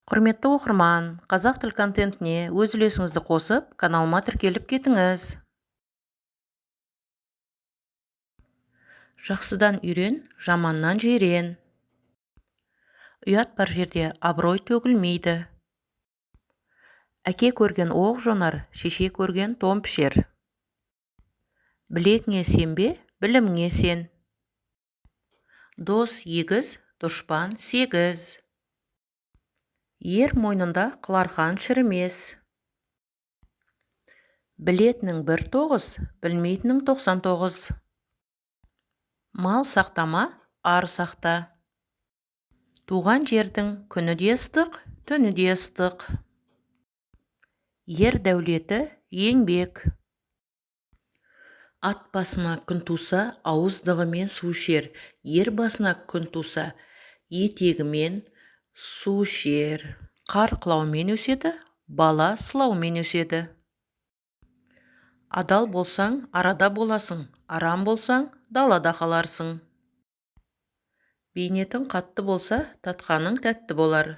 Құрметті оқырман, қазақ тіл контентіне өз үлесіңізді қосып, каналыма тіркеліп кетіңіз. Жақсыдан үйрен, жаманнан жирен. Ұят бар жерде абырой төгілмейді. Әке көрген оқ жонар, шеше көрген тон пішер. Білегіңе сенбе, біліміңе сен. Дос егіз, дұшпан сегіз. Ер мойнында қыларқан шірімес. Білетінің бір тоғыз, білмейтінің 99. Мал сақтама, ар сақта. Туған жердің күні де ыстық, түні де ыстық. Ер дәулеті еңбек. Ат басына күн туса, ауыздығымен су ішер, ер басына күн туса, етегімен су ішер. Қар қылаумен өседі, бала сылаумен өседі. Адал болсаң, арада боласың, арам болсаң, далада қаларсың. Бейнетің қатты болса, татқаның тәтті болар.